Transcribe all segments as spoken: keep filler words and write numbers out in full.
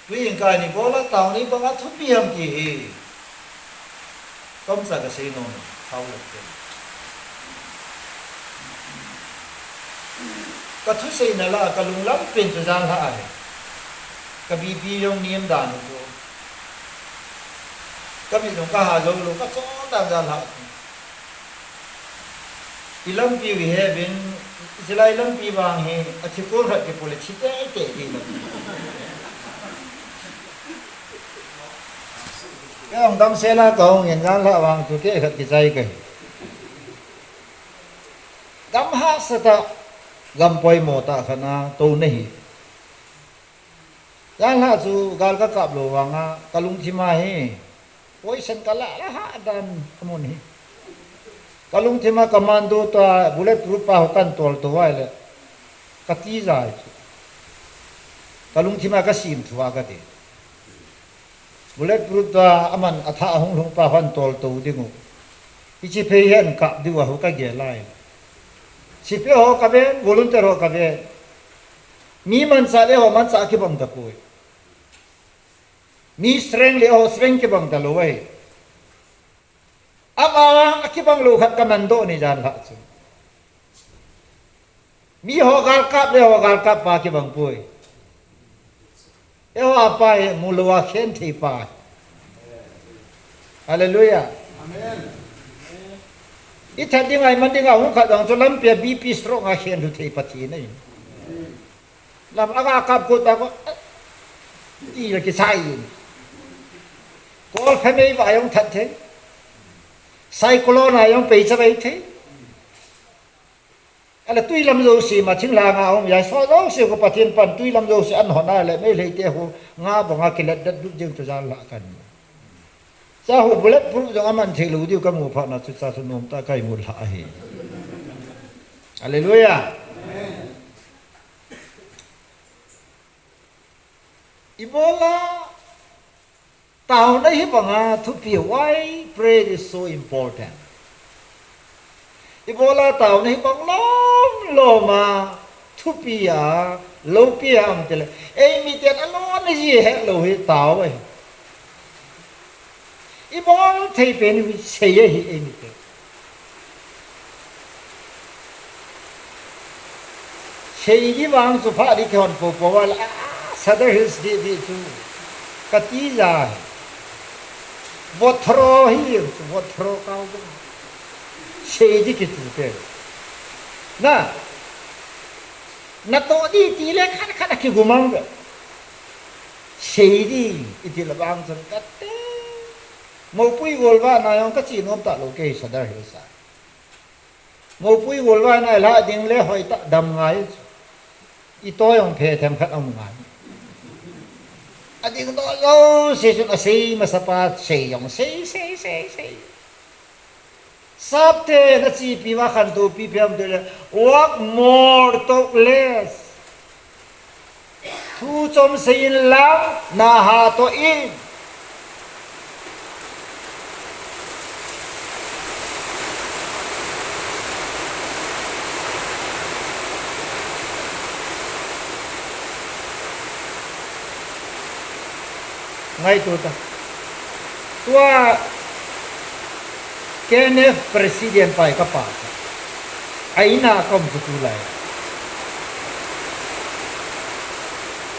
Tui in kai ni bola tao ni banga thupi ham ti hi. Kamsa ka sei nom, thau lo te. Ka thusei na la, ka lunglam pen chu jan lha ahi. Ka B P jong niam dan chu. Ka mit jong ka ha jou lou, ka chon dan jan lha. I lampi u hi he uvin, i chilai lampi vang hi, a thi kon khat kipu le thi teitei ding lam. Kei jong damsel a ka hung in jan lha vang chu kei khat kichai kahi. Gam hahsat a, gam poimo tah khat a tou nahi. Jan lha chu gal ka kap lou vang a, ka lungthim a hi, poison ka la la ha dan amun hi. Ka lungthim a commando toh bullet proof pa ho kan tol tou vai le. Ka ti jai chu. Ka lungthim a ka sim thu a ka ti. Bullet proof toh aman a tha hung lhung pa ho an tol tou ding u. Hichi phei hi an kap diu a ho ka gel lai. Sipi ho ka ve, volunteer ho ka ve. Mi manchah le ho manchah kibang ta poi. Mi strength le ho strength kibang ta lou ahi. Ama a kibang lou khat ka man doh ni jan lha chu. Mi ho galkap le ho galkap pa kibang poi. Eiho a pa hi mu lou a khen thei pa. Hallelujah. Amen. I that ding a, i man ding a hung khat jong chu lampi a B P stroke a khen lhu thei Pathen ahi. Lam aga kap ko ta ko, ti la kisai in. Kol pha mei va jong that thei. Cyclone a jong pei cha bai thei. Ala tui lam jouse ma thing la nga um ya, so jouse ko Pathen pan tui lam jouse an hon a le mei lei te ho nga banga kilet dat du jeng tu jan lha kan. Cha ho bullet proof jong aman thei lou diu ka mu pha na chu cha chu nom ta kai mu lha ahi. Hallelujah. Ibola taona hi banga thupi, why prayer is so important. Ibola taona hi bang lom lom a thupi a, loupi a um tile. Ei miten alona ji het lou hi tao ahi. Ibol thei pen hi sei ahi ei miten. Sei di vang chu pha di kihon popo val a, Sadar Hills di di chu. Ka ti ja. Vothro hi chu, vothro kau bo. Sei di kitu te. Na. Na to di ti le khat khat a kigumang be. Sei di, iti la vang chun ka te. Mopui gol va na jong ka chi nom ta lou kei Sadar Hills a. Mopui gol va na la ding le hoi ta dam ngai. I to jong phe them khat um ngai. A ding to jouse chun a sei masa pa sei jong sei, sei, sei, sei. Sapte na chipi va khantou pi phem te le, work more, talk less. Thu chom sei in lang, na ha to in. Ngaito ta. Tua K N F President pa hi ka pa. A in a ka um chu tulai.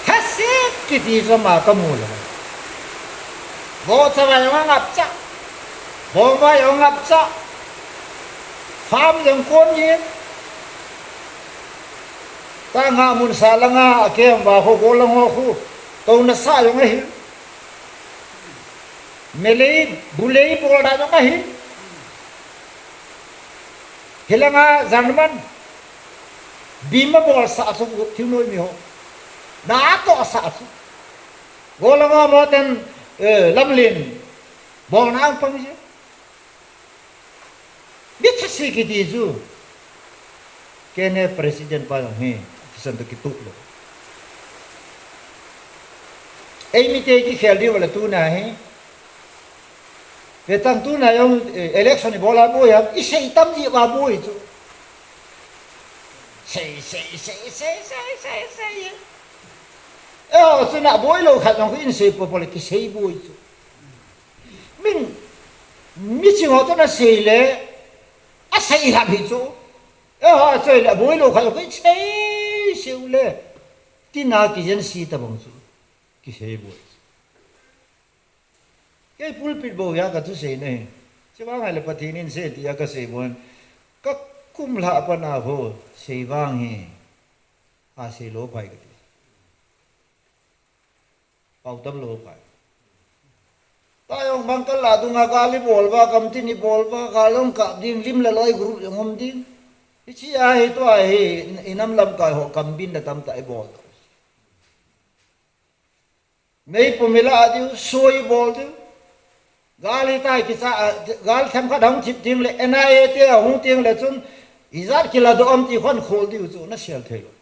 Thaset kiti chu ama ka mu lou. Vohcha va jong angap cha. Bong va jong angap cha. Farm jong kon in. Tanga mun sa langa a kem va ho go lang ho khu. Touna sa jong ahi. Melei, bulei bol dan jong ahi. Hilanga German. Bima bol sa chu thil noi mi ho. Na to sa chu. Golanga moten, eh, lamlin. Bol na ang pang je. Bit si kiti chu. K N F President pa jong hi, kisan to kitu lou. Ei mite kikhel diu le tuna hi. Ve tang tuna jong, eh, election ibol a boi ham, i sei tam ji va boi chu. Sei, sei, sei, sei. Eh, Chun aboi lou khat jong khu in sei popo le kisei boi chu. Min, mi ching ho chun asei le, asei lhap hi chu. Eiho a choi le, aboi lou khat jong khu in sei, sei u le. Tina kijen si tabang chu. Kisei boi chu. Kei pulpit bou hia kathusei na hi. Chevang ahile Pathen in sei tia kasei bou. Kakum lhah pat na ho, sei vang hi. Asei lou pai kati. Pau tam lou pai. Tah jong bang kal a dunga gal ibol uva, gamtin ibol uva, gal jong kap ding, lim le loi group jong um ding. Hiche a hi tua hi, inam lamkai ho kambin na tamtah ibol. Meipum ilah diu, soi ibol diu. Gal hitia kicha, gal themkhat ahung thip ding le, N I A te ahung ding le chun, ijat kiladoh am ti khon khol diu chu, nasel thei lou.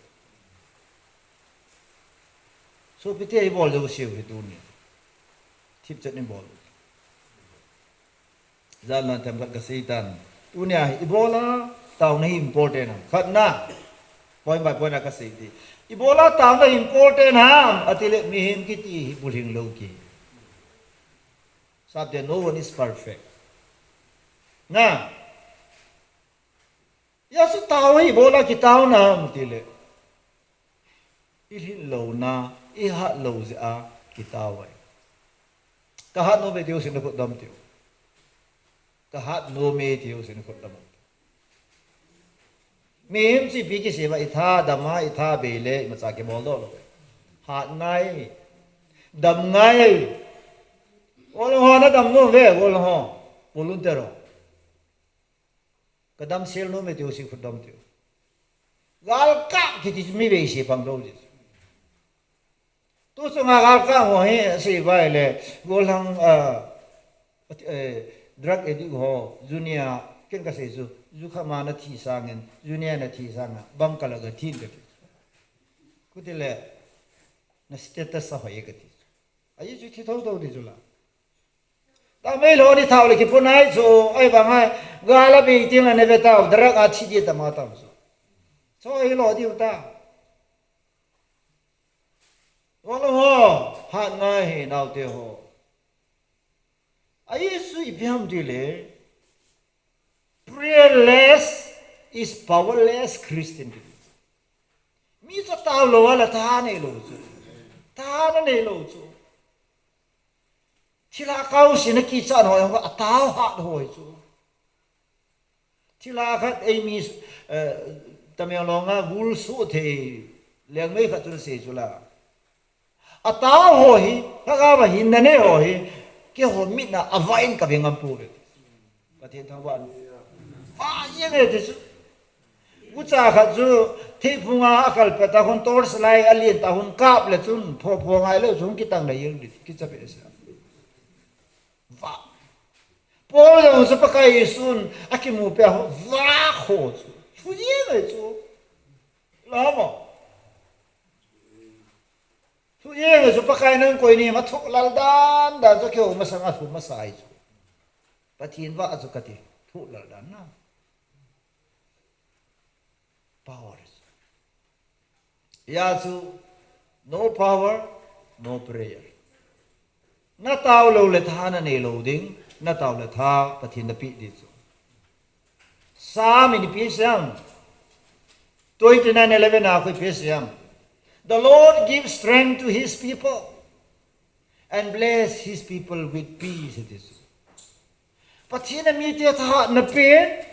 Sopite ibol jouseu hi tuni. Thipchet ibol. Jan lan themkhat kasei tan. Tunia hi ibola taona hi important ham. Khatna. Point by point a kasei ti. Ibola taona hi important ham. Atile mihem kiti hi bulhing lou ki. Sapte, no one is perfect. Na. Ijeh chu tao hi ibola kitaona ham tile. Ilhin louna, ihat lou jeh a kitao ahi. Kahat nom e tiu sin khut dom tiu. Kahat nom e tiu sin khut dom. Mihem chu ipi kisei uva itha dam a, itha bei le, imacha kibol doh lou. Hat ngai. Dam ngai. Ol ho nadam nom uve, ol ho. Volunteer ho. Kadam sel nom e tiu sin khut dom tiu. Gal kap kiti chu mi veise pang lou ti. Tu chunga gal kap ho hi asei uva ahile, gollhang, ah, eh, drug addict ho, junior, ken kasei chu, ju khat ma nathi sangin, junior nathi sanga, bang kal a gathi in kati. Khuti le, na status ahoi e kati. Ajeh chu thi thotho ti chu la. Damei lou ni thao le kipu nai chu, ahivang a, gal a bei teng le nave tao, drug a thi di tama tao chu. Chu ahilou diu ta. Ol ho, hat ngai hi naote ho. Ajeh chu ipi ham tile, prayerless is powerless Christian. Mi chu tao lou a le tha nei lou chu. Tha na nei lou chu. Thilha kau sina kichat ho jong atao hat ho hi chu. Thilha khat eimi, eh, Tamenglong a gul suh thei lengmei khat chun asei chu la. Atao ho hi, lhagao a hinna nei ho hi, keiho mit na avah in kave ngam pouve. Pathen thangvah in. Vah jeng e ti chu. Gucha khat chu theiphung a akal pet a khun torch light alen ta khun kap le chun pho pho ngai le chun kitang le jeng di kicha behseh. Vah. Paul jong chu Pakai Jesun akimu peh a vah ho chu. Thu jeng e chu. Lamo. Thu jeng e chu Pakai nang koi ni ma thu lal dan dan chu keiho masang a thu masa ahi chu. Pathen vah chu kati, thu lal dan na. Power. Hijeh chu, no power, no prayer. Natao lou le tha nanei lou ding, natao le tha Pathen napeh ding chu. Psalm in ipi asei em? Twenty-nine eleven a khu ipi asei em? The Lord gives strength to his people and bless his people with peace, ati chu. Pathen in amite thahatna pen,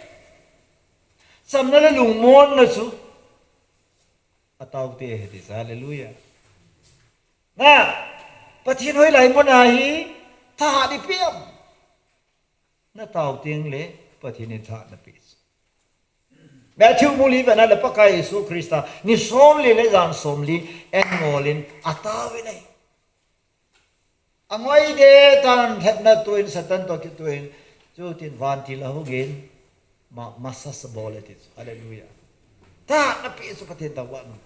chamna le lungmonna chu ataote ahi ti chu, hallelujah. Na, Pathen hoilai mun a hi thahat ipeh em? Natao teng le Pathen in thahatna pe chu. Matthew mu li vet na le Pakai Jesu Christa ni somli le jan somli an ngol in atao in ahi. Angoi de tan lhepna toh in Satan toh kitoh in, chutin vantil ahugin, ma, massage abol e ti chu. Hallelujah. Thahatna pe chu Pathen taovin.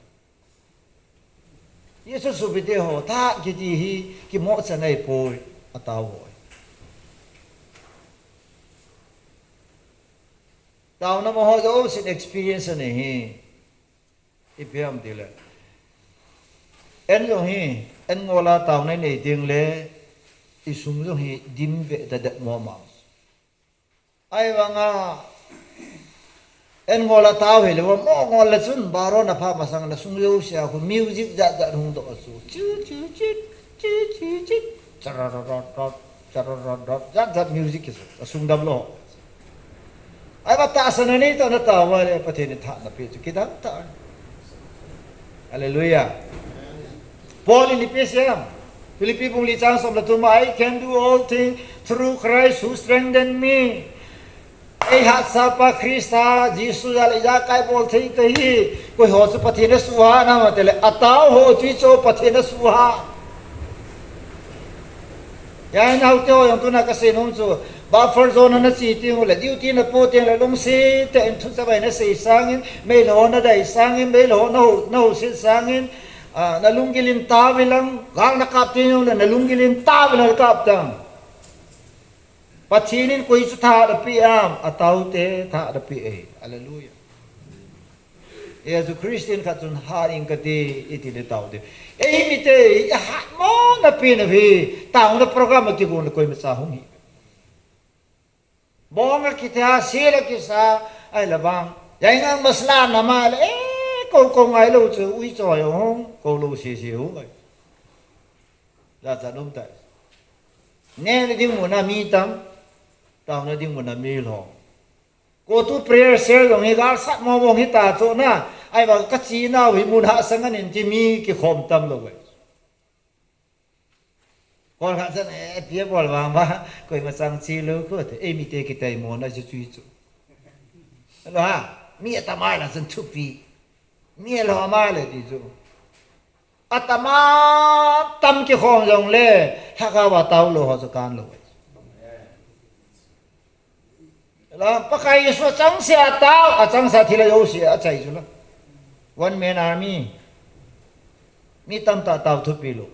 Jesu sopite ho, thahat kiti hi kimohchan ahipoi, atao ho. Taona mo ho jousen experience anei hi. Ipi ham tile, an jong hi, An ngol a taona nei ding le, i sung jong hi dim ve ta det mo ma. Ai vanga, an ngol a tao hi le, mo ngol le chun, baro na pha masang na sung jouse a khu music jat jat hung doh chu. Chu, chu, chu, chu, chu, chu. Chararararot, chararararot. Jat jat music ki chu. A sung dam lo. Ai va tahsan a nei ta na tao va le, Pathen in tha na pe chu. Kidang ta. Hallelujah. Paul in ipi asei em? Philippi bung li chang som le thum a, "I can do all things through Christ who strengthen me." Ei hatsapa Christa, Jesu jal a ijakai bol thei kahi. Koi ho chu Pathen asuhat na ma tile, atao ho chu chu Pathen asuhat. Hia naote ho jong tuna kasei nom chu, buffer zone a nache teng ule, duty napo teng le, lungset tah in thuchavai nasei sangin, meilhou nadei sangin, meilhou nahou, nahouset sangin, ah, nalunggil in tao in lang, gal nakap teng ule, nalunggil in tao in lang kap tan. Pathen in koi chu tha ape em, ataote tha ape e. Hallelujah. Jesu Christian khat chun hat ing kati, iti le tao te. Eimite, i hat mo na pi na hi, taona program a kigon le koimacha hung hi. Bong a kithia, sil a kisa, ai la bang. Jai ngang masla na ma le, eh, ko ko ngai lo chu, ui choi hung, ko lo si si hung. Ja cha dum ta. Ne le ding mo na mi tam, taona ding mo na mi lo. Ko tu prayer cell jong hi gal sat mo bong hi ta chu na. Ai ba ka chi nau hi mun ha sang an in ti mi kikhom tam lo ve. Kol kha chan, eh, tia bol vang ba, koima chang chi lo ko te. Eimite kitai mo na chu chu chu. Lo ha, mi atam a la chan thupi. Mi lo ma le ti chu. Atam a tam kikhom jong le, lhagao a tao lo ho chu kan lo. Lo, Pakai Jesu achangseh a tao, achangseh a thil a jouse achai chu la. One man army. Mi tamtah tao thupi lo.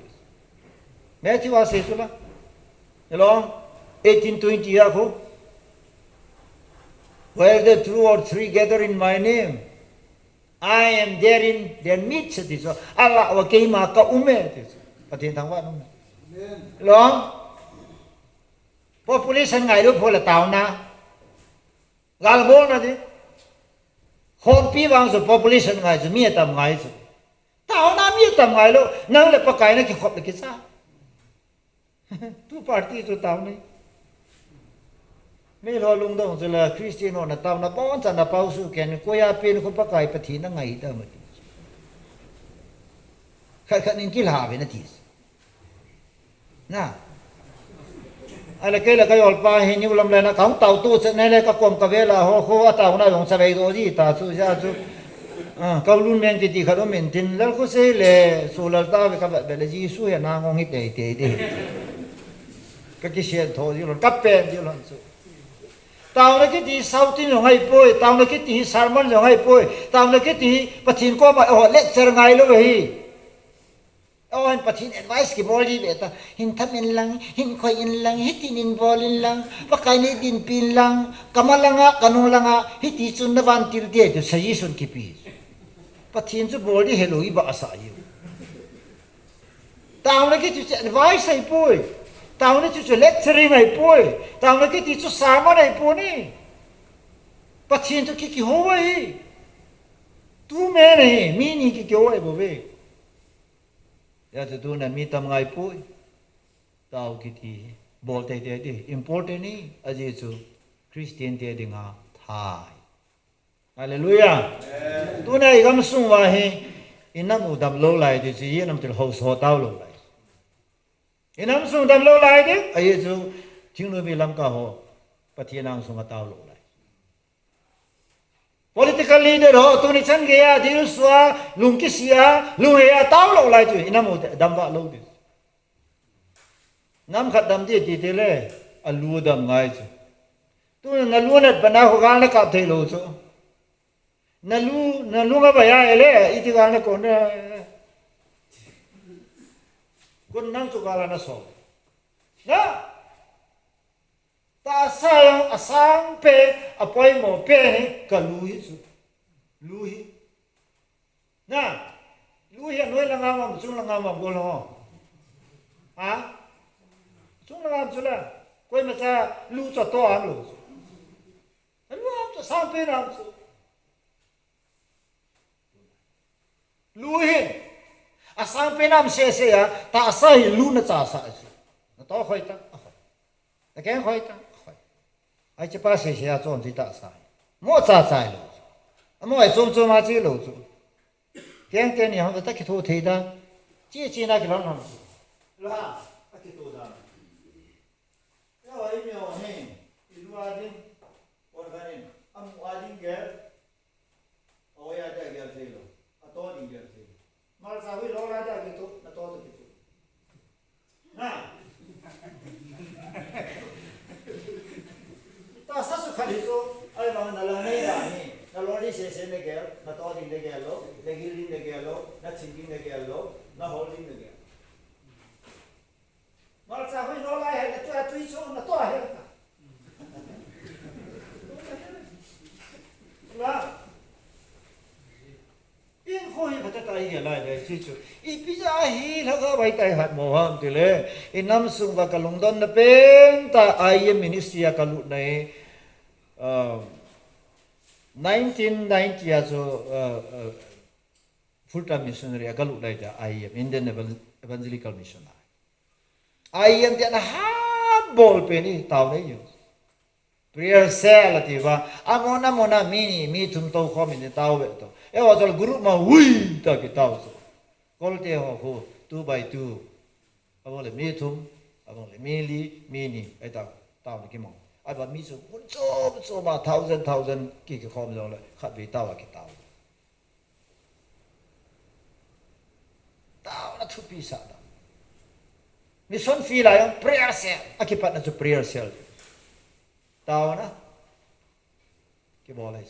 Matthew a sei chu la. Lo, eighteen twenty a khu. Where the two or three gather in my name, I am there in their midst, ti chu. Ala wa keima ka um e, ti chu. Pathen thangvah in um e. Amen. Lo. Population ngai lo pho la taona. Gal bol na di. Khompi vang chu population ngai chu, mi atam ngai chu. Taona mi atam ngai lo. Nang le Pakai na kikhop le kicha. Two party chu taona. Meilhou lungdong chu la Christian ho na taona bon cha na pau su ken, koi a pen khu Pakai Pathen na ngai ta ma ti. Khat khat in kilha ve na ti. Na. Ala kei la ka jol pa hi niu lam le na ka hung tao tu che ne le ka kom ka ve la ho ho a taona jong cha vei do ji ta chu ja chu. Ah, ka lun meng kiti khat um in tin lal khu sei le, su lal ta ve ka vet ve le Jesu hi na ngong hi tei tei di. Ka kisian tho ji lon, ka pen ji lon chu. Taona kiti shouting jong ahi poi, taona kiti hi sermon jong ahi poi, taona kiti hi Pathen koma, oh, lecture ngai lo hi. Oh, hin Pathen advice kibol ji ve ta. Hin tham in lang, hin khoi in lang, hitin in bol in lang, Pakai nei dinpi in lang, ka ma langa, ka nung langa, hiti chun na vantil dia tu suggestion kipe. Pathen chu bol di helou i ba asa ji. Taona kiti chu advice ahi poi. Taona chu chu lecturing ahi poi. Taona kiti chu sermon ahi poi ni. Pathen chu ki kihou ahi. Tu me nei, mi ni ki kihou ahi bou ve. Hijeh chun tuna mi tam ngai poi. Tao kiti bol tei tei ti important ni, ajeh chu Christian te dinga thai. Hallelujah. Amen. Tuna i gamsung uva hi, i nam u dam lou lai ti chu, i nam til ho so tao lou lai. I nam sung dam lou lai ti, ajeh chu thingnoi mi Lamka ho, Pathen angsunga tao lou lai. Political leader ho, tuni chan geiya, dil sua, lungkisia, lungheiya, tao lou lai chu, i nam u dam va lou ti. Nam khat dam ti ti ti le, a lu dam ngai chu. Tuna na lu nat bana ho gal na kap thei lou chu. Na lu, na lu nga ba ya ele, iti gal na kon na. Kon nang chu gal na so. Na. Tahsa jong asang pen, apoimo pen hi, ka lu hi chu. Lu hi. Na, lu hi anoi langa um, achung langa um, gol ho. Ha? Chunglang ham chu la. Koima cha lu chu to ham lo chu. Lu ham chu, sangpen ham chu. Lu hin. Asangpen ham sese a, tahsa hi lu na chasa chu. Na to khoi ta, a khoi. Na keng khoi ta, a khoi. Ai, chepa sese a chon chi tahsa. Mo cha chai lo chu. Amo ai chom chom a chi lo chu. Keng te ni hang ta kitho thei ta. Chi chi na kilon hang. Lo ha, a kitho da. Eo, i mi o hin, i lu a ding, organ in, amu a ding gel, a oi a dia gel thei lo, a to ding gel thei lo. Malcha hui lo la dia kitu, na to to kitu. Na. Tahsa chu khat hi chu, ai vang na la nei da ni, na lo ni sese na gel, na to ding na gel lo, na gil ding na gel lo, na thim ding na gel lo, na hol ding na gel. Malcha hui lo lai he, na tua tui chu, na tua he. La. In kho hi phatah a i gel lai le, chi chu. Ipi ja hi lhagao bai tai hat mo ham ti le. I nam sung va ka lungdon na pen ta I M ministry a ka lut nai. Um, nineteen ninety a chu, uh, uh, full time missionary a ka lut nai ta I M, Indian Evan-, Evangelical Mission a. I M ti ana ha bol pen i tao nei u. Prayer cell ati va. Amon amon a mi ni, mi thum to khom in tao ve to. E wa chol group ma hui ta ki tao chu. Kol te ho khu, two by two. Abang le mi thum, abang le mi li, mi ni, ai tao, tao ni ki mong. Ai ba mi chu, hun chom chom a thousand, thousand ki ki khom jong le, khat vei tao a ki tao. Taona thupi sah ta. Mission field a jong prayer cell. A kipatna chu prayer cell. Taona. Kibol ahi.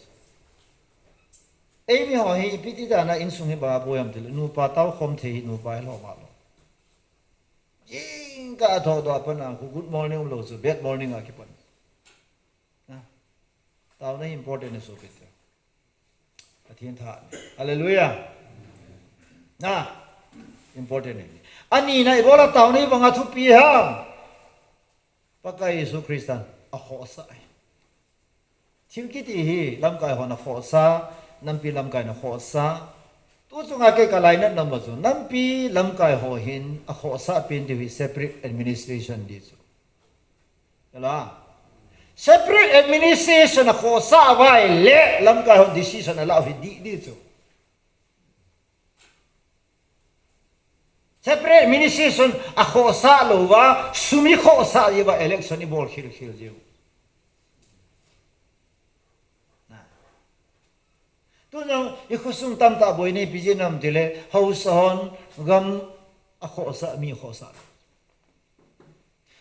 Eimi ho hi ipi ti dan a insung hi banga boi ham ti le. Nupa tao khom thei hi nupa hi lom a lom. Jingkah a tho doh a pat a khu good morning um lou chu bad morning a kipan. Na. Taona hi important ahi sopi te. Pathen tha. Hallelujah. Na. Important ahi. Ani na i bol a taona hi banga thupi ham. Pakai Jesu Christan a khohsah ahi. Thil kiti hi lamkai hon a khohsah, nampi lamkai in a khohsah. Tu chunga kei ka lainat nom chu nampi lamkai ho hin a khohsah pen diu hi separate administration di chu. Ela. Separate administration a khohsah vai le lamkai hon decision a la hi di di chu. Separate administration a khohsah lou va, sum i khohsah jeh uva election i bol khil khil jeh u. Na. Tu jong i khosung tamtah boi nei pi jeh nam ti le, haosa hon gam a khohsah, mi khohsah.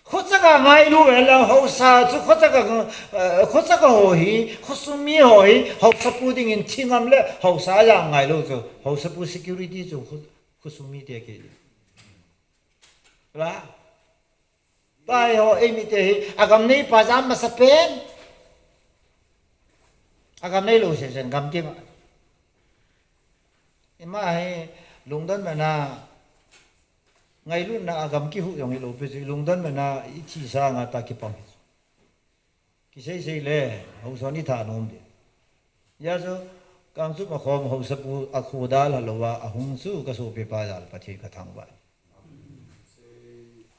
Khochaka ngailu ve la haosa chu khochaka, eh, khochaka ho hi, khosung mi ho hi, haosapu dingin thi ngam le haosa ja ngailu chu, haosapu security chu kho-, khosung mite kei. La. Pai ho eimite hi, agam neipa jam masa pen. Agam neilou sesen gam kima. Ima hi, lungdon mena, ngailutna a gam kihuh jong hilou pi chu, i lungdon mena i thi sanga ta kipang. Kisei sei le, haosa hon i thanom di. Hijeh chun, kangchup a khom haosapu a khodal halou va, ahung chu ka sopipa jal Pathen ka thangvah.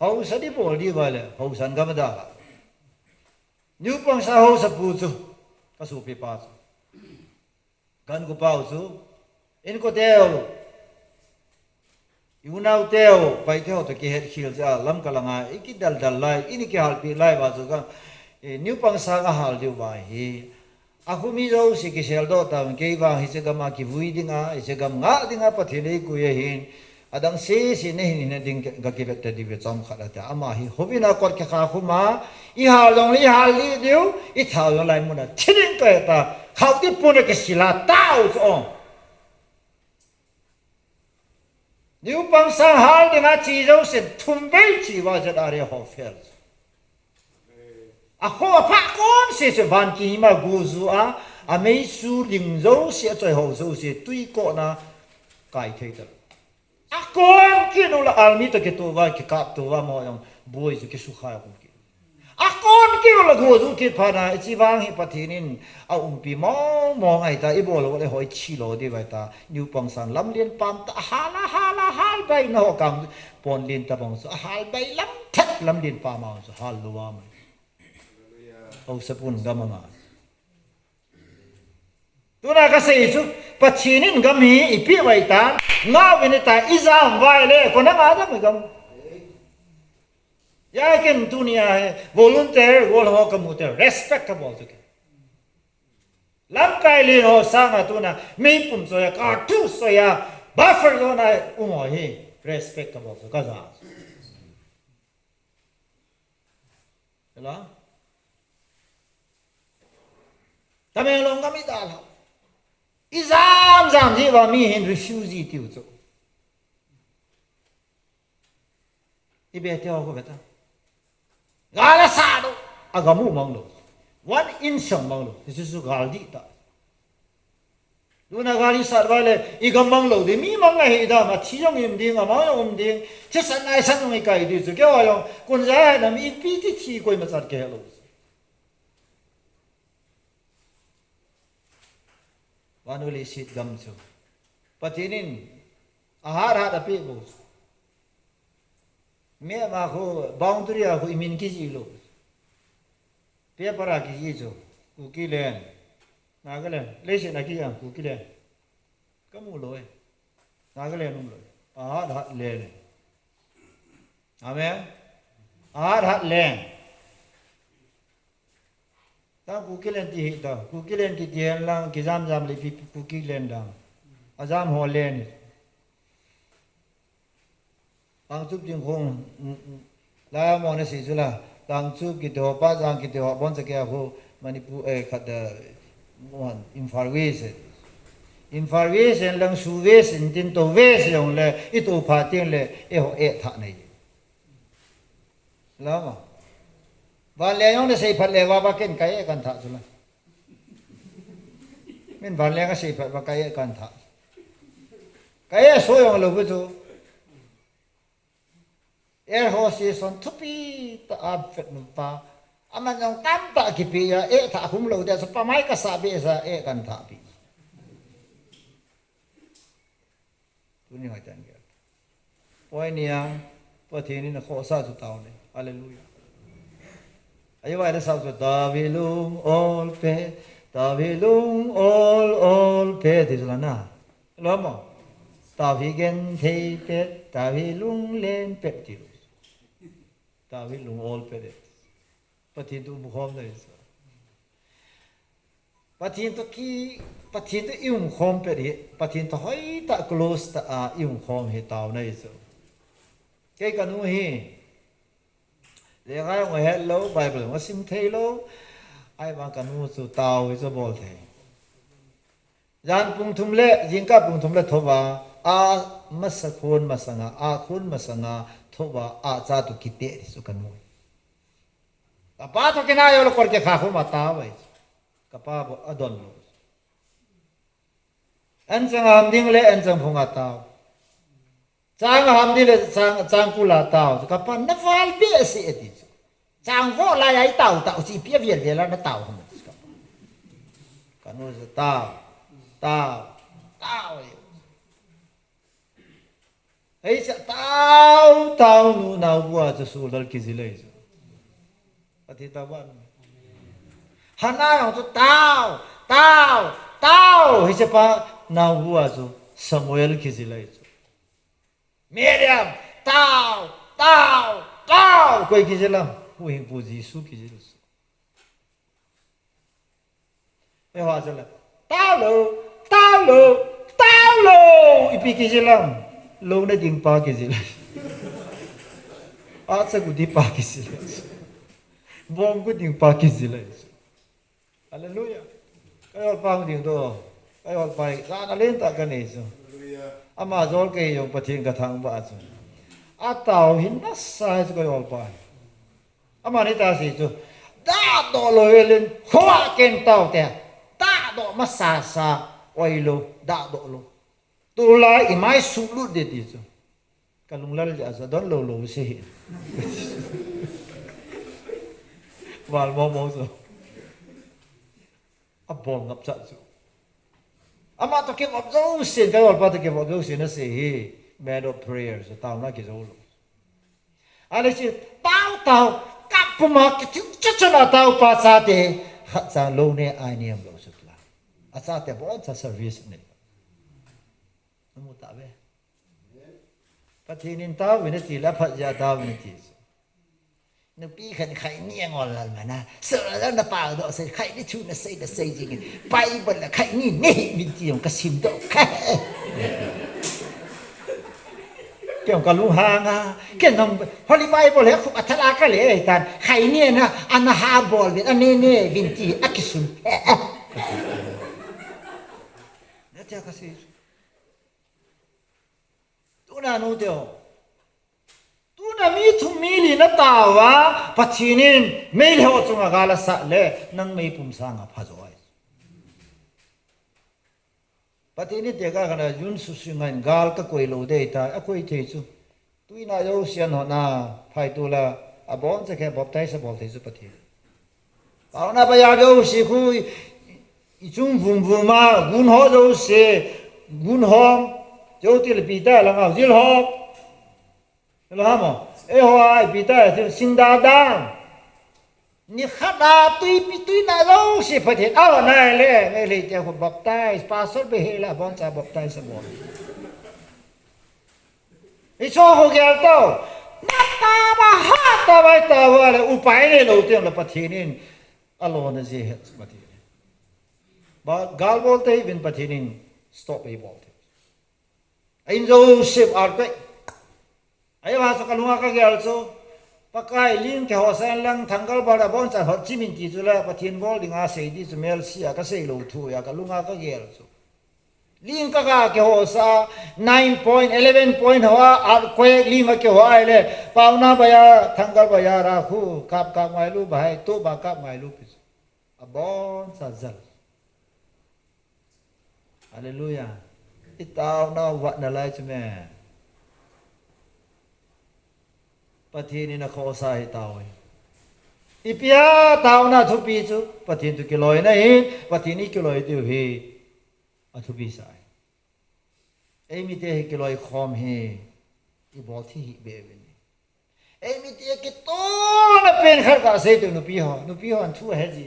Haosa di bol di va le, haosan gam dal a. New Pangsa haosapu chu, ka sopipa chu. Kan ku pau chu, in ko teu, i unau teu, pai teu to kihet khil cha, lam ka langa, i kidal dal lai, i ni kihal pi lai va chu ka, eh, New Pangsa a hal diu va hi. A khumi jouse kisel doh ta, kei vang hiche gam a kivui dinga, hiche gam ngah dinga, Pathen ei koi ahin, adang sese nei hin hina ding ka kivet ta diu ve chomkhat ati. Ama hi, houin a kot kikha khum a, i hal jong le i hal lih diu, i thal jong lai mun a thi ding ka he ta, khauti pun a kisil a tao chu ong. New Pangsa hal dinga chi jousen thum vei chi va Z R A ho fel. A kho a pha kon sese van kima gu ju a, a mei su ling jouse, a choi ho jouse, tui kona kai thei ta. Akon kit uleh army toh kitoh uva, kikap toh uva, amaho jong boi chu kisukha a um kit. Akon kit uleh go ju kit phat na, hiche vang hi Pathen in aumpi mong mong ahi ta, ibol uleh hoi chi lou ding ahi ta, niu pang san lamlen pam ta, ahal, ahal, ahal bai na ho kang pon len ta bang chu, ahal bai lam thet lamlen pam a chu hal lou a mai. Haosa pun gam anga. Tuna kasei chu, Pathen in gam hi eipeh uva ahi ta, ngah uvin ahi ta, ijam uva ahile, kona ngah dam gam. Hijeh chun tunia hi, volunteer, gol ho kamu te, respect kabol chu ke. Lamkai len ho sanga tuna, meipum choi a, kartu choi a, buffer zone a um ho hi, respect kabol chu, kaja. Hello? Tamenglong gam idalhah. Ijam jam jeh uva mi hin refugee tiu chu. Ibe te ho khu ve ta. Gal asat lou. Agam u mang lou. One inch mang lou. Hichu chu gal dih tah. Tuna gal isat uva le, igam mang lou ding, mi mang ahi dam, athi jong um ding, amang jong um ding, thisan naisan jong ikai ding chu, keiho jong, kunja hai nam ipi ti thi koima chan kihe lou. Vannoi leiset gam chu. Pathen in, ahat hat apeh bou. Map a khu, boundary a khu, imin kijih lou. Paper a kijih chu, Kuki land. Nagaland, leiset a kijih a Kuki land. Kamu lou e. Nagaland um lou e. Ahat hat land e. Amen. Ahat hat land. Tang Kuki land ti hi ta. Kuki land kiti hen lang kijam jam le ipi Kuki land dang. Ajam ho land. Kangchup Chingkhong, mm, mm, lai a mo na sei chu la, Kangchup kiti ho, Pajang kiti ho, Bonchakeng a khu, Manipur, eh, khat, eh, mo, Imphal West, eh. Imphal West, eh, Langsu West, eh, tin to West, eh, jong le, i to pha ting le, eh, ho, eh, tha nei. La ma. Vanleng jong na sei phat le, va, va ken kai, eh, kan tha chu la. Min vanleng a sei phat, va kai, eh, kan tha. Kai, eh, so jong lou bu chu. Air Hostess hon thupi tah a vet nom ta. Aman jong tamtah kipe a, eh, tha khum lou ding, so pa mai kasa be sa, eh, kan tha pi. Tuni hoi tan gel. Poi nia, Pathen in akhohsah chu tao le. Hallelujah. Ahi vai le sao chu, Tavilung ol pe, Tavilung ol, ol pe, ti chu la na. Lo mo. Tavi genthei pet, Tavilung len pet ti lo. Tavilung ol pet e. Pathen toh umkhom na i sa. Pathen toh ki, Pathen toh i umkhom pet hi, Pathen toh hoitah close tah a i umkhom hi tao na i sa. Kei kanu hi. Lekha jong ahet lou, Bible jong asim thei lou. Ahivang kanu chu tao hi chu bol thei. Jan pung thum le, jingkah pung thum le thouva, a masa khon masanga, a khon masanga, thouva, a cha toh kiteh hi chu kanu. Kapa toh kinai jou le kol kikha khom a tao vai. Kapa bou adon lou. Anchang ham ding le, anchang phung a tao. Chang ham ding le chang, chang kul a tao. Kapa na val behseh e ti chu. Chang vo lai a i tao tao chu ipi a vel vel a na tao ham. Kanu chu tao, tao, tao. Ei cha tao, tao nu nao bua chu Saul kijil e chu. Pathen tao ban. Hannah jong chu tao, tao, tao. Hiche pa nao bua chu Samuel kijil e chu. Miriam, tao, tao, tao, koi kijil ham, Huhhingpu Jesu kijil. Eiho chu la, tao lou, tao lou, tao lou, ipi kijil ham, lou na ding pa kijil. Acha gu ding pa kijil. Bong gu ding pa kijil. Hallelujah. Ka jolpa hung ding toh. Ka jolpa hi, jana lentah ka nei chu. Hallelujah. Ama jol kei jong Pathen ka thangvah chu. Atao hi nasa chu ka jolpa hi. Ama ni ta si chu. Dahdoh lou velin, hoa ken tao te. Dahdoh masa sa, oi lou, dahdoh lou. Tulai i mai sulut ding ti chu. Ka lunglal jeh a chu adon lou lou se hi. Val mo mo chu. Abol ngap chat chu. Ama toh kivop jousen, ka olpa toh kivop jousen asei hi. Man of prayer, so taona kijou lou. Ale chu tao tao, kap puma kichu chu chu na tao pa chate. Khat chang lou ne ai niam lou chu la. Achate bon cha service ne. Namu tave. Pathen in taovin ati le, aphat jeh a taovin ati. Nupi khat in khaini angol lal mana. Sir, la na pao doh sei, khaini thu na sei, na sei jing. Bible la khaini nei min ti jong ka sim doh kha. Kei jong ka lunghang a. Kei jong Holy Bible he khu athala ka le tan. Khaini na, ana ha bol vin, ane ne vin ti, akisun. Na tia ka sei. Tuna nu teo. Tuna mi thum mi li na tao a, Pathen in mei le ho chunga gal asah le, nang meipum sanga pha jo ai. Pathen in tekah khat a June susuin gal ka koi lou dei ta, akoi thei chu. Tuina jouse a hon a, phai tu la, abon cha khe baptize abol thei chu Pathen. Taona baya jouse khu, i, i chung vum vum a, gun ho jouse, gun hom, jou til pi ta lang a, jil hom. Lo ha mo? Eiho a, pi ta, sing da da. Ni khat a, tui pi tui na jouse Pathen. Aw, nai le, ngai le, te khu baptize, pastor be he la, bon cha baptize abol. Hicho ho gel tao. Na ta ba ha ta ba ta ba le upai le lou teng le Pathen in. Alo na je het Pathen in. Ba gal bol te vin Pathen in stop ei bol te. Ain Joseph ar kai. Ai ba so ka lunga ka gel so. Pakai ling ke ho san lang thanggal ba da bon cha hot chimin ti chu la Pathen bol ding a sei di chu mel sia ka sei lou thu ya ka lunga ka gel so. Ling ka ga ke ho sa, nine point, eleven point ho a, earthquake ling a ke ho ai le, pauna ba ya, thanggal ba ya ra khu, kap kap ngai lu ba hai, tu ba kap ngai lu pi. Abon sa jal. Hallelujah. I taona vat na lai chu me. Pathen in akhosa hi tao hi. Ipi a taona thupi chu, Pathen toh kiloi na hi, Pathen i kiloi diu hi. Athupi sa e. Eimite hi kiloi khom hi, i bol thi hi be be ni. Eimite kitona pen khat ka sei tu nupi ho, nupi ho an thu he ji.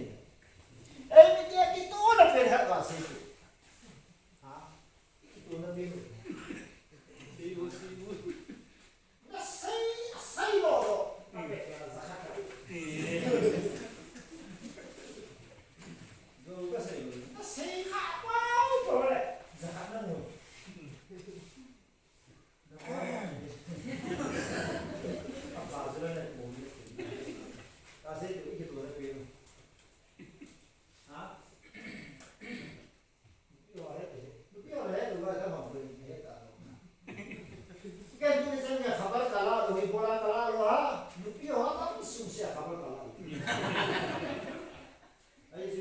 Eimite kitona pen khat ka sei tu. Ha? Kitona pen.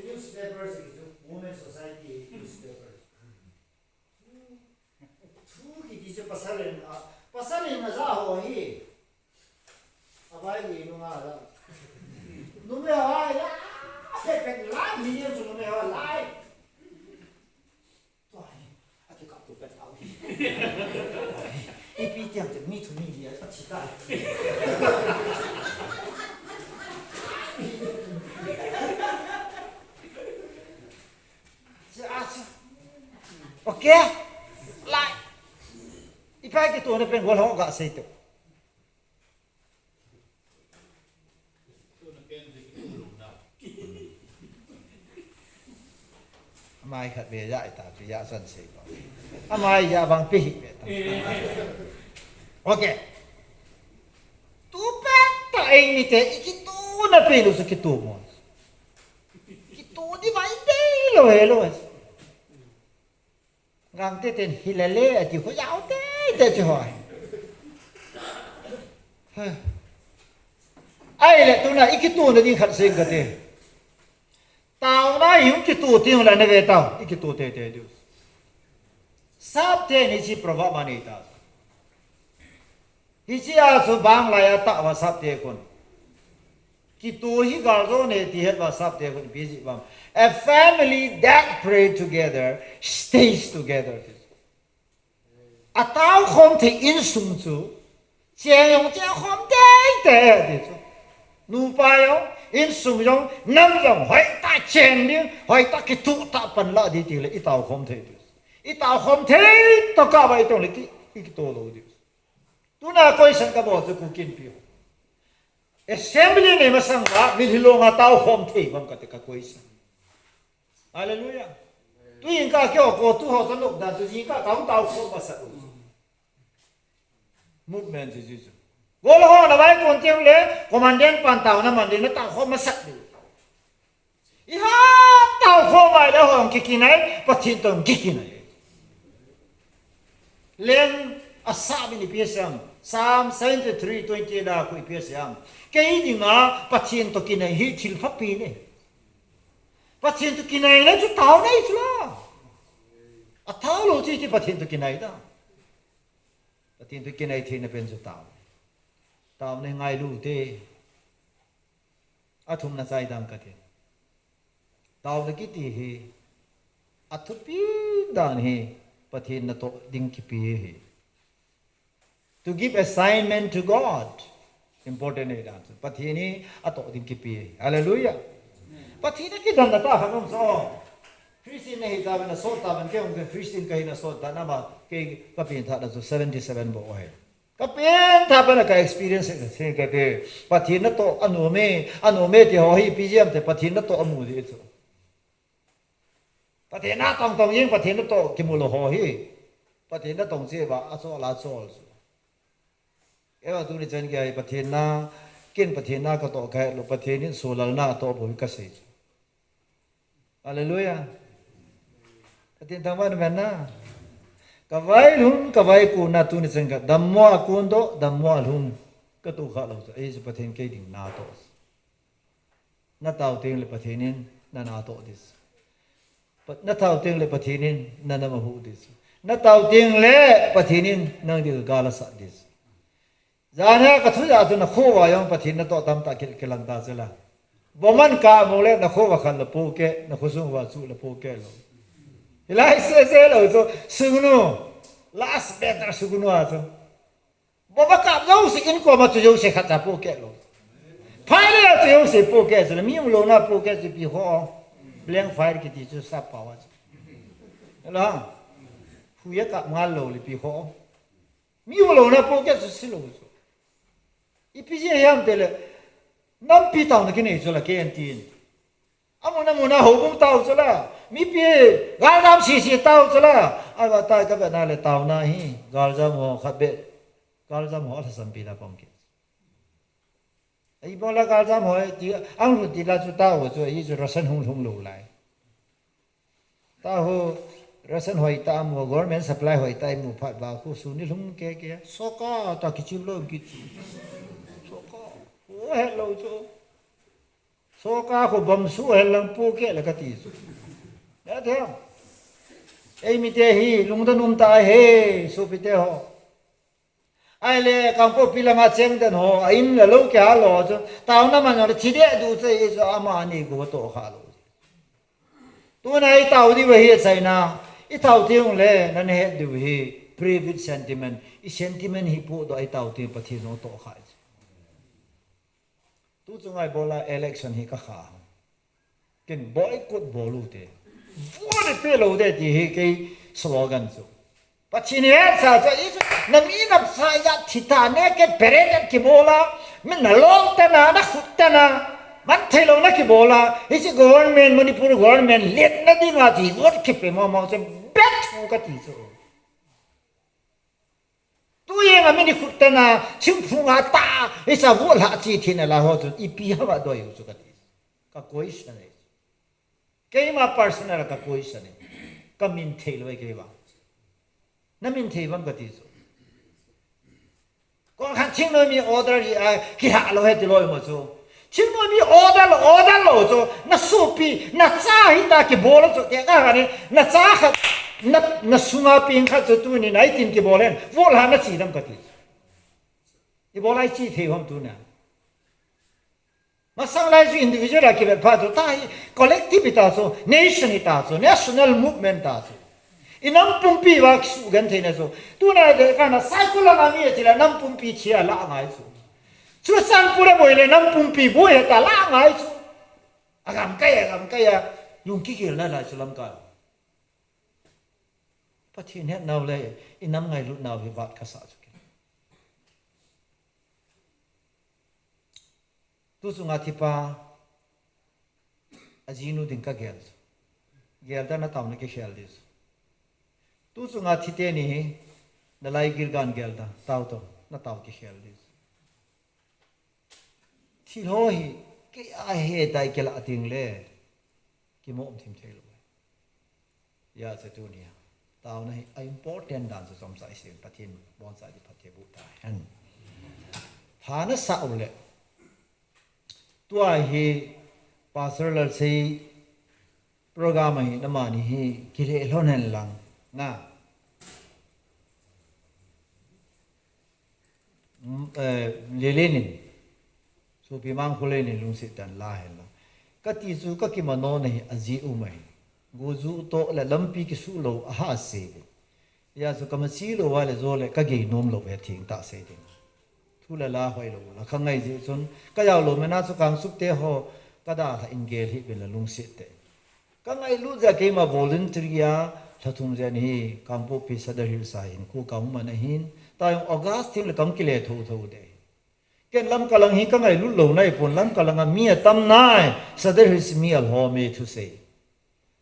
Newspaper, Women Society newspaper. Thu kiti chu pasal in, a, pasal in aja ho hi. Abai ni nunga la. Numei ho la. Pet pet la ni chu numei ho la. Tua hi. Ati ka tu pet tau hi. Ipi tiang te mi thu mi dia ati ta. Okay? Lai. Ipai kitohna pen gol ho ga sei to. Amai khat be ja ita tu ja san sei to. Amai ja bang pi hi be ta. Okay. Tu pet ta ei ni te i kitohna pen u sa kitoh mo. Kitoh di vai dei lou he lou. Gangte ten hi le le ati khu jao te te chi ho. Ai le tuna i kitohna ding khat seng kate. Taona hi hung kitoh ti hung la na ve tao i kitoh te te diu. Sap te ni chi proverb ma ni ta. Hichea chu bang laiya tah WhatsApp te khun. Kitoh hi gal jo ne ti het WhatsApp te khun ipi jeh ham. A family that pray together stays together. Atao khom thei insung chu. Cheng jong cheng khom teitei ti chu. Nupa jong, insung jong, nam jong, hoitah cheng ding, hoitah kitoh tah pan la ding ti le itao khom thei ti. Itao khom thei tokah va itong le ki, ikitoh lou ti. Tuna question kabol chu Kuki Inpi ho. Assembly nei masang a, mi hilou nga tao khom thei ham kati ka question. Hallelujah. Tuin ka keo ko tu ho sa lok dan tu ji ka tao tao khom masat u. Movement ji ji chu. Gol ho na vai kon teng le, commandant pan tao na man de na tao khom masat de. Iha tao khom mai le hong kikinai, Pathen toh kikinai. Leng asah bin ipi asei ham. Psalm seventy-three twenty la khu ipi asei ham. Kei dinga Pathen toh kinai hi thil phapi ne. Pathen toh kinai na chu tao nei chu la. Atao lou chu ti Pathen toh kinai da. Pathen toh kinai theina pen chu tao. Tao nei ngailu te. Athumna chai dan kati. Taona kiti hi, athupi dan hi, Pathen natoh ding kipe hi. To give assignment to God. Important hi dan. Pathen hi atoh ding kipe hi. Hallelujah. Pathen hi kidang na ta khan um so. Christian na hi ta na so ta ban ke um Christian ka hi na so ta na ma ke ka pin tha na so seventy seven bo hai. Ka pin tha pa na ka experience ka sin ka te. Pathen natoh anom e, anom e ti ho hi ipi jeh ham te Pathen natoh amu di chu. Pathen natong tong jing Pathen natoh kimu lou ho hi. Pathen natong che ba achol achol chu. Eva tuni chan ki ai Pathen na, kin Pathen na ka toh ka lou Pathen in sulal na toh bo ka sei chu. Hallelujah. Pathen thangvah in amen na. Ka vai lhum, ka vai kun na tuni chan ka dammo a kun toh, dammo a lhum. Ka toh kha lou chu. Ei chu Pathen kei ding natoh. Natao teng le Pathen in na natoh di chu. Pa-, natao teng le Pathen in na nam ahuh di chu. Natao teng le Pathen in nang ding gal asah di chu. Jan a ka thu ja chu na kho va jong Pathen natoh tamtah kil kilang ta chu la. Boman ka mo le na kho va khan la po ke, na kho sung va chu la po ke lou. Hilai se se lou chu sugnu. Last better sugnu a chu. Bom a kap jouse in koma chu jouse khat cha po ke lou. Phai le chu jouse po ke chu le mi um lou na po ke chu ipi ho. Blank fire kiti chu sap pao a chu. Hela. Hui a kap ngal lou le ipi ho. Mi um lou na po ke chu si lou chu. Ipi jeh ham ti le, nampi taona kinei chu la ke an tin. Amun amun a houbung tao chu la. Mipi, galdam sisi tao chu la. Ava tai ka vet na le taona hi. Galdam ho khat be. Galdam ho lhasam pi na pang ke. Ei bola galdam ho ti, ang lhun ti la chu tao chu, ei chu ration hung hung lou lai. Taho, ration hoi ta mu, government supply hoi ta mu phat ba khu suni lhung ke ke. Soka ta kichim lou kichu. Soka, o he lou chu. Soka khu bom su he lang po ke la ka ti chu. Ya the. Ei mite hi lungdon um ta he, sopi te ho. Ahile, Kangpokpi langa cheng den ho, a in le lou kihal lou chu, taona man le thi deh du chu, i chu amani go toh kha lou. Tuna i tao diu hi achaina, i tao teng le, na na het diu hi, private sentiment, i sentiment hi pohdoh a i tao teng Pathen jong toh kha chu. Tu chunga i bol a election hi ka kha. Ken boycott bol u te. Vote pe lou te ti hi kei slogan chu. Pathen hetsa chu i chu na mi na sa ya thi ta ne ke pere ke kibol a. Mi na lol te na, na khut te na. Man thei lou na kibol a. Hiche government, Manipur government, let na ding a ti vote kipe mo mo chu bet u ka ti chu. Tu jeng a mi ni khut te na, thingphung a ta, hicha vote lhah chi thina la ho chu, ipi hava doi u chu ka ti. Ka question e. Keima personal ka question e. Ka min thei lou e kei vang. Na min thei vang ka ti chu. Kong khan thingnoi mi order hi a, kilhah lou he ti loi mo chu. Thingnoi mi order lou, order lou chu, na sopi, na cha hi ta kibol chu, te ka kani, na cha khat, na, na sunga peng khat chu tuni na i tin kibol hen, vote lhah na chi dam ka ti. Ibola ichi thei ham tuna. Masang lai chu individual a kivet pha chu, tahi collective ta chu, nation ta chu, national movement ta chu. Inam pumpi va kisugenthei na chu. Tuna de kana cycle langa mi chila nam pumpi chia la ngai chu. Churachandpur a boi le nam pumpi boi ta la ngai chu. Agam kai, agam kai a, lung kigel na lai chu lamkai. Pathen hetnau le, inam ngailut nau hi vat kasa chu. Tu chunga thipa, ajinu ding kagel chu. Gel ta na tao na kikhel di chu. Tu chunga thite ni hi, na lai gilgan gel ta, tao to, na tao kikhel di chu. Thil ho hi, kei a hetai kila ting le, kimom thim thei lo. Ya, se tu ni a. Taona hi a important dan chu chomcha i sin Pathen bonsai di phatthei boh ta hen. Pha na sa u le. Tua hi Pastor Lalsei program hi na mani hi kile lhon hen lang. Na. Mm, eh, Lelenin, Sopi Mangkholenin lungset tah in la hen lang. Kati chu kakimano na hi ajeh um ahi. Gojuh toh le lampi kisuh lou a ha sei ve. Ya chu kamachi lou va le jo le kagei nom lou ve theng tah sei ding. Thu le la hoi lou la khangai jeh chun kajao lou mena chu kangsup te ho kadalha in gel hih uvin la lungset tah in. Kangailut jeh a keima voluntary a lha thum jen hi Kangpokpi Sadar Hills a hin khu kaum man ahin. Tua jong August thim le kam kile thotho de. Ken Lamka lang hi kangailut lou nai pon, Lamka langa mi atam nai, Sadar Hills mi alhom e thusei.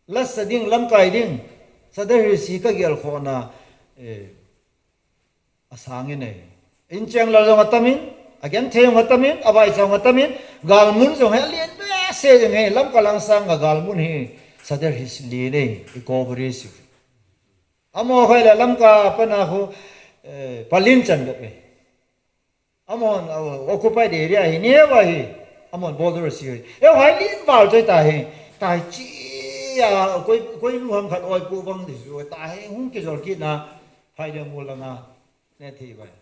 Lasa ding, lamkai ding, Sadar Hills hi kagel khohna, eh, asang in ahi. Incheng lal jong atamin, agenthei jong atamin, avaicha jong atamin, galmun jong hi alen behseh jeng hi, Lamka lang sanga galmun hi Sadar Hills len e, i coverage. Amaho khoi le Lamka pana khu, eh, palin chan dok e. Amahon, uh, occupied area hi, neo ahi. Amahon border si hi. Eiho hi len val choi ta hi. Ta hi chi a, koi, koi nu ham khat oi pu bang di su. Ta hi hung kijol kit na. Phai de mu langa. Ne thi bai.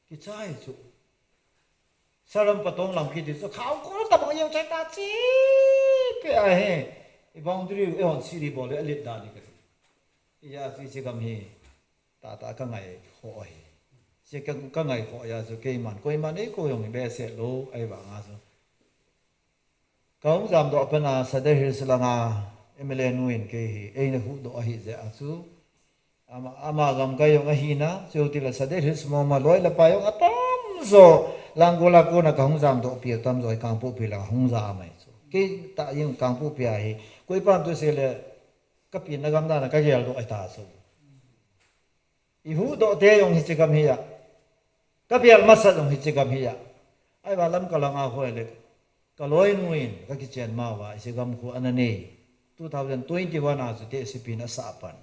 Kichai chu. Saram patong lam kiti chu. Khao ko ta bang yau choi ta chi. Pe ahi. I boundary, eihon siri bol le, alet dan ni ka. Ya, si si gam hi. Tata kangai khoh ahi. Hiche ka, kangai khoh a chu keiman, koiman eikou jong behseh lou, ahivanga chu. Kahung jamdoh pana Sadar Hills langa M L A nu in kei hi, eina huhdoh ahi jeh a chu. Ama, ama gamkai jong ahina, chutile Sadar Hills mama loi le pai jong atamjo, Langol a kona kahung jamdoh pi atamjo, Kangpokpi langa hung jam ahi chu. Kei tah jeng Kangpokpi a hi, koipan tu sei le, kapenna gam dan a kageldoh ahi ta chu. I huhdoh te jong hiche gam hi a. Ka bel masat jong hiche gam hi a. Ahivang Lamka langa hoi le. Ka loinu in ka kichen ma uva hiche gam khu ana nei. Two thousand twenty-one a chu tehse pi in asah pan.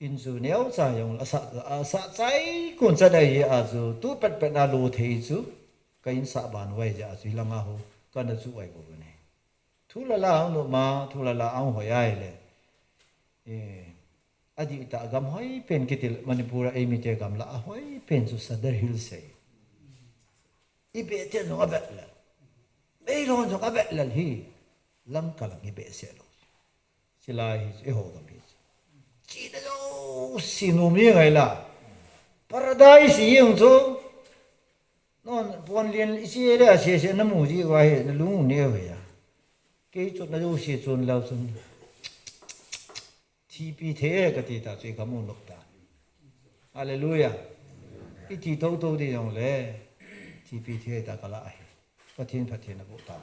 In chu neocha jong asah, asah chai kun chan ahi a chu tu pet pet na lo thei chu. Ka in sah ban uva jeh a chu hilanga ho kana chu ai bou ne. Thu le la ahung nop ma, thu le la ahung hoi ahile. Eh, adih tah gam hoi pen kiti le Manipur a eimite gamla a hoi pen chu Sadar Hills ahi. I Bethel jong a Bethel. Meilhon jong a Bethel hi. Lamka lang hi behseh lou. Chilai hi chu eiho gam hi chu. China jouse nom jeng ahi la. Paradise jeng chu. Non, pon lien i che le a che che na mu ji uva hi, na lung u neo hi a. Kei chutna jouse chon lou chun. Thipi thei e kati ta chu i gam u nop ta. Hallelujah. I thi thotho di jong le. Thipi thei ta kala ahi. Pathen, Pathen aboh ta.